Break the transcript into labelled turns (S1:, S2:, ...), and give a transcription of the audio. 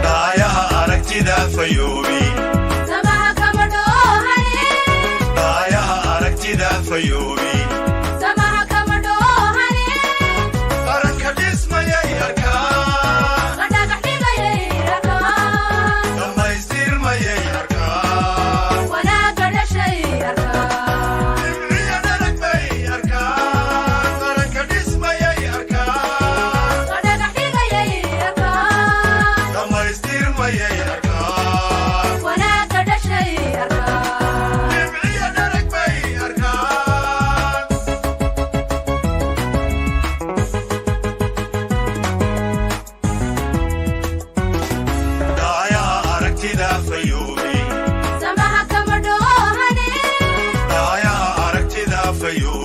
S1: Dhaayaha aragtida fayoobi.
S2: Samaha kama dhoohane.
S1: Dhaayaha aragtida fayoobi.
S2: Samaha kama dhoohane.
S1: Qaranka dhismayay arkaa.
S2: La dhagax dhigayay arkaan.
S1: Dhammaystirmayay arkaa.
S2: Wanaagga dhashay arkaan.
S1: Dhimciya dharag bay arkaa. Qaranka dhismayay arkaa.
S2: La dhagax dhigayay arkaan.
S1: Dhammaystirmayay arkaa.
S2: Wanaagga dhashay arkaan.
S1: Dhimciya dharag bay arkaan. Dhaayaha aragtida fayoobi.
S2: Samaha kama dhoohane.
S1: Dhaayaha aragtida fayoobi.